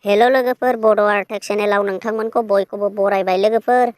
हेल' लोगोफोर बड' आर्टेक चेनेलाव नोंथांमोनखौ बयखौबो बरायबाय लोगोफोर।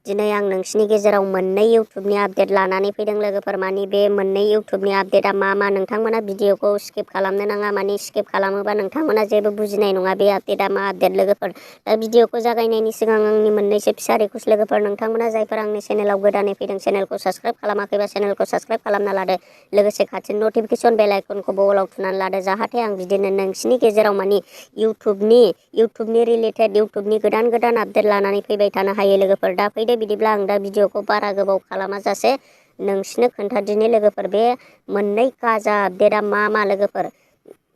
दिनै आं नोंसिनि गेजेराव मोननै इउटुबनि आपडेट लानानै फैदों लोगोफोर। मानि बे मोननै इउटुबनि आपडेटआ मा नोंथांमोना भिडिअखौ स्किप खालामनो नाङा। मानि स्किप खालामोबा नोंथांमोना जेबो बुजिनाय नङा बे आपडेटआ मा आपडेट लोगोफोर। दा भिडिअखौ जागायनायनि सिगां आंनि मोननैसो फिसा रिक्वेस्ट लोगोफोर, नोंथांमोना जायफोर आंनि चेनेलाव गोदानै फैदों चेनेलखौ साबस्क्राइब खालामाखैबा चेनेलखौ साबस्क्राइब खालामना लादो। लोगोसे खाथिनि नटिफिकेसन बेल आइकनखौबो अलाव थुनानै लादो, जाहाथे आं बिदिनो नोंसिनि गेजेराव मानि इउटुबनि रिलेटेड इउटुबनि गोदान आपडेट लानानै फैबाय थानो हायो लोगोफोर। दा फैदो बिदिब्ला आं दा भिडिअखौ बारा गोबाव खालामा जासे नोंसिनो खोन्थादिनि लोगोफोर बे मोननै गाजा आपडेटआ मा लोगोफोर।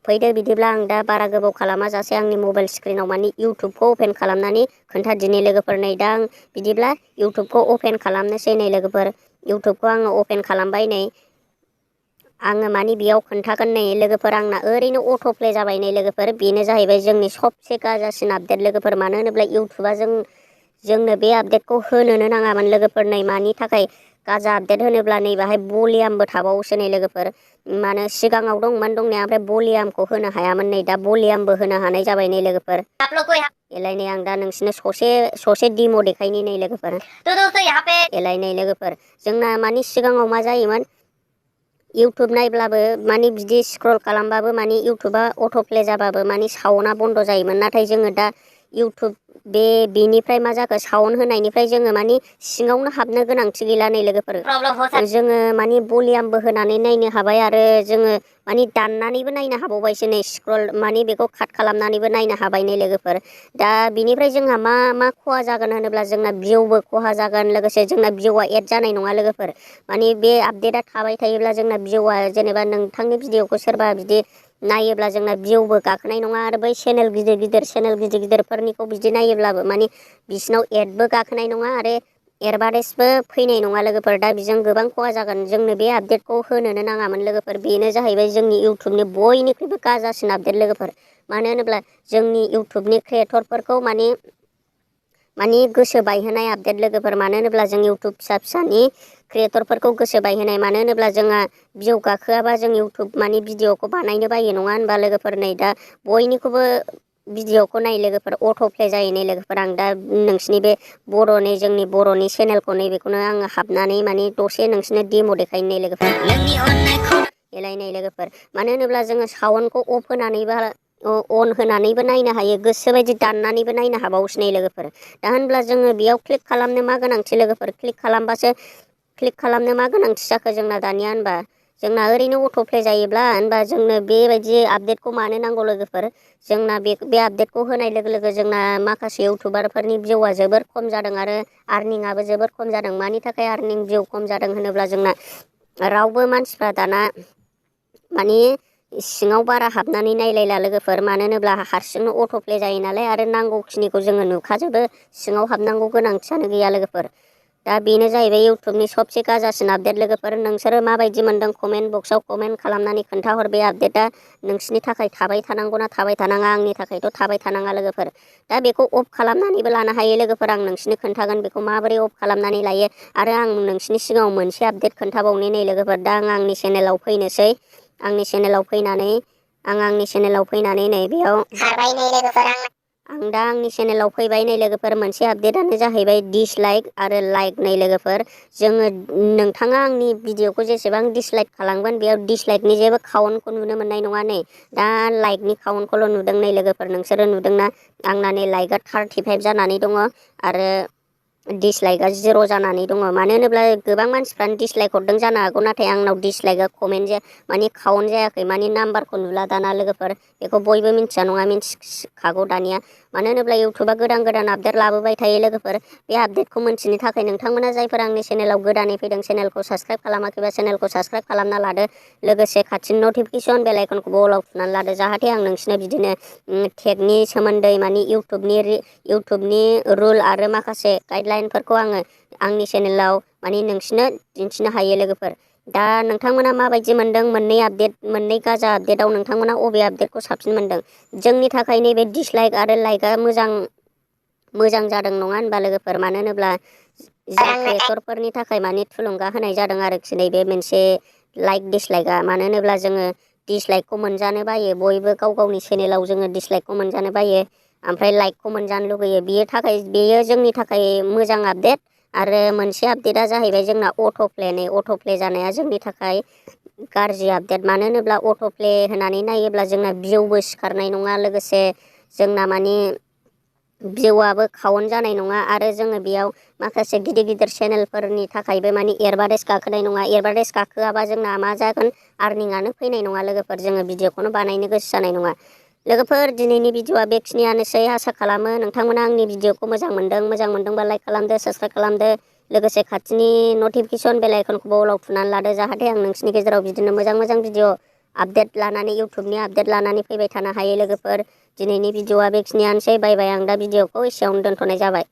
फैदो बिदिब्ला आं दा बारा गोबाव खालामा जासे आंनि मबाइल स्क्रिनाव मानि इउटुबखौ अपेन खालामनानै खोन्थादिनि लोगोफोर। नै दा आं बिदिब्ला इउटुबखौ अपेन खालामनोसै। नै लोगोफोर इउटुबखौ आङो अपेन खालामबाय। नै आङो मानि बेयाव खोन्थागोन। नै लोगोफोर आंना ओरैनो अट' प्ले जाबाय। नै लोगोफोर बेनो जाहैबाय जोंनि सबसे गाजासिन आपडेट लोगोफोर। मानो होनोब्ला इउटुबा जोंनो बे आपडेटखौ होनोनो नाङामोन लोगोफोर। नै मानि थाखाय गाजा आपडेट होनोब्ला नै बाहाय भलियामबो थाबावोसो। नै लोगोफोर मानो सिगाङाव दंमोन दंनाया, ओमफ्राय भलियामखौ होनो हायामोन। नै दा भलियामबो होनो हानाय जाबाय। नै लोगोफोर एलाय नै आं दा नोंसिनो ससे डिम' देखायनि। नै लोगोफोर एलाय नै लोगोफोर जोंना मानि सिगाङाव मा जायोमोन, इउटुब नायब्लाबो मानि बिदि स्क्रल खालामबाबो मानि इउटुबा अट' प्ले जाबाबो मानि साउन्डआ बन्द' जायोमोन। नाथाय जोङो दा इउटुब बेनिफ्राय मा जाखो, साउन्ड होनायनिफ्राय जोङो मानि सिङावनो हाबनो गोनांथि गैला। नै लोगोफोर जोङो मानि भलियामबो होनानै नायनो हाबाय, आरो जोङो मानि दाननानैबो नायनो हाबावबायसो। नै स्क्रल मानि बेखौ काट खालामनानैबो नायनो हाबाय। नै लोगोफोर दा बिनिफ्राय जोंहा मा खहा जागोन होनोब्ला जोंना भिउबो खहा जागोन, लोगोसे जोंना भिउआ एड जानाय नङा लोगोफोर। मानि बे आपडेटआ थाबाय थायोब्ला जोंना भिउआ, जेनेबा नोंथांनि भिडिअखौ सोरबा बिदि नायोब्ला जोंना भिउबो गाखोनाय नङा। आरो बै चेनेल गिदिरफोरनिखौ बिदि नायोब्लाबो मानि बिसिनाव एडबो गाखोनाय नङा आरो एडभार्टाइसबो फैनाय नङा लोगोफोर। दा बेजों गोबां खहा जागोन। जोंनो बे आपडेटखौ होनोनो नाङामोन लोगोफोर। बेनो जाहैबाय जोंनि इउटुबनि बयनिख्रुइबो गाजासिन आपडेट लोगोफोर। मानो होनोब्ला जोंनि इउटुबनि क्रियेटरफोरखौ मानि गोसो बायहोनाय आपडेट लोगोफोर। मानो होनोब्ला जों इउटुब फिसानि क्रियेटरफोरखौ गोसो बायहोनाय। मानो होनोब्ला जोंहा भिउ गाखोआबा जों इउटुब मानि भिडिअखौ बानायनो बायो, नङा होनबा लोगोफोर। नै दा बयनिखौबो भिडिअखौ नाय लोगोफोर, अट' प्ले जायो। नै लोगोफोर आं दा नोंसिनि बे जोंनि बर'नि चेनेलखौ नैबेखौनो आङो हाबनानै मानि दसे नोंसिनो डेम' देखायनो। नै लोगोफोर एलाय नै लोगोफोर मानो होनोब्ला जोङो साउन्डखौ अन होनानैबो नायनो हायो, गोसोबायदि दाननानैबो नायनो हाबावोसो। नै लोगोफोर दा होनब्ला जोङो बेयाव क्लिक खालामनो मा गोनांथि लोगोफोर, क्लिक खालामनो मा गोनांथि जाखो जोंना दानिया होनबा जोंना ओरैनो अट' प्ले जायोब्ला होनबा जोंनो बेबायदि आपडेटखौ मानो नांगौ लोगोफोर। जोंना बे आपडेटखौ होनाय लोगो लोगो जोंना माखासे इउटुबारफोरनि भिउआ जोबोर खम जादों, आरो आर्निंआबो जोबोर खम जादों। मानि थाखाय आर्निं भिउ खम जादों होनोब्ला जोंना रावबो मानसिफ्रा दाना मानि सिङाव बारा हाबनानै नायलायला लोगोफोर। मानो होनोब्ला हारसिंनो अट' प्ले जायो नालाय, आरो नांगौखिनिखौ जोङो नुखाजोबो, सिङाव हाबनांगौ गोनांथियानो गैया लोगोफोर। दा बेनो जाहैबाय इउटुबनि सबसे गाजासिन आपडेट लोगोफोर। नोंसोरो माबायदि मोनदों कमेन्ट बक्सआव कमेन्ट खालामनानै खोन्थाहर। बे आपडेटआ नोंसिनि थाखाय थाबाय थानांगौना थाबाय थानाङा? आंनि थाखायथ' थाबाय थानाङा लोगोफोर। दा बेखौ अफ खालामनानैबो लानो हायो लोगोफोर। आं नोंसिनो खोन्थागोन बेखौ माबोरै अफ खालामनानै लायो। आरो आं नोंसिनि सिगाङाव मोनसे आपडेट खोन्थाबावनो। नै लोगोफोर दा आं आंनि चेनेलाव फैनोसै। आंनि चेनेलाव फैनानै नै बेयाव आं दा आंनि चेनेलाव फैबाय। नै लोगोफोर मोनसे आपडेटआनो जाहैबाय डिसलाइक आरो लाइक। नै लोगोफोर नोंथाङा आंनि भिडिअखौ जेसेबां डिसलाइक खालामगोन, बेयाव डिसलाइकनि जेबो काउन्टखौ नुनो मोननाय नङा। नै दा लाइकनि काउन्टखौल' नुदों। नै लोगोफोर नोंसोरो नुदोंना, आंना नै लाइकआ 35 जानानै दङ आरो डिसलाइकआ 0 जानानै दङ। मानो होनोब्ला गोबां मानसिफ्रानो डिसलाइक हरदों जानो हागौ, नाथाय आंनाव डिसलाइकआ मानि काउन्ट जायाखै, मानि नाम्बारखौ नुला दाना लोगोफोर। बेखौ बयबो मिन्थिया नङा, मिन्थिखागौ दानिया। मानो होनोब्ला इउटुबा गोदान आपडेट लाबोबाय थायो लोगोफोर। बे आपडेटखौ मोनथिनो थाखाय नोंथांमोना जायफोर आंनि चेनेलाव गोदानै फैदों चेनेलखौ साबस्क्राइब खालामाखैबा चेनेलखौ साबस्क्राइब खालामना लादो। लोगोसे खाथिनि नटिफिकेसन बेल आइकनखौबो अलाव थुनानै लादो, जाहाथे आं नोंसिनो बिदिनो टेगनि सोमोन्दै मानि इउटुबनि रुल आरो माखासे गाइडलाइनफोरखौ आङो आंनि चेनेलाव मानि नोंसिनो दिन्थिनो हायो लोगोफोर। दा नोंथांमोना माबायदि मोनदों मोननै गाजा आपडेटआव नोंथांमोना अबे आपडेटखौ साबसिन मोनदों? जोंनि थाखाय नैबे डिसलाइक आरो लाइकआ मोजां जादों नङा होनबा लोगोफोर। मानो होनोब्ला जों क्रियेटरफोरनि थाखाय मानि थुलुंगा होनाय जादों आरोखि नैबे मोनसे लाइक डिसलाइकआ। मानो होनोब्ला जोङो डिसलाइकखौ मोनजानो बायो, बयबो गाव गावनि चेनेलाव जोङो डिसलाइकखौ मोनजानो बायो। ओमफ्राय लाइकखौ मोनजानो लुगैयो। बेयो जोंनि थाखाय मोजां आपडेट। आरो मोनसे आपडेटआ जाहैबाय जोंना अट'प्ले। नै अट'प्ले जानाया जोंनि थाखाय गाज्रि आपडेट। मानो होनोब्ला अट'प्ले होनानै नायोब्ला जोंना भिउबो सिखारनाय नङा, लोगोसे जोंना माने भिउआबो काउन्ट जानाय नङा। आरो जोङो बेयाव माखासे गिदिर गिदिर चेनेलफोरनि थाखायबो माने एडभार्टाइस गाखोनाय नङा। एडभार्टाइस गाखोआबा जोंना मा जागोन, आर्निंआनो फैनाय नङा लोगोफोर। जोङो भिडिअखौनो बानायनो गोसो जानाय नङा। लोगोफोर दिनैनि भिडिअआ बेखिनियानोसै। आसा खालामो नोंथांमोना आंनि भिडिअखौ मोजां मोनदोंबा लाइक खालामदो, साबस्क्राइब खालामदो, लोगोसे खाथिनि नटिफिकेसन बेल आइकनखौबो अलाव थुनानै लादो, जाहाथे आं नोंसिनि गेजेराव बिदिनो मोजां मोजां भिडिअ आपडेट लानानै इउटुबनि आपडेट लानानै फैबाय थानो हायो लोगोफोर। दिनैनि भिडिअआ बेखिनियानोसै। बाय बाय। आं दा भिडिअखौ एसेयावनो दोनथ'नाय जाबाय।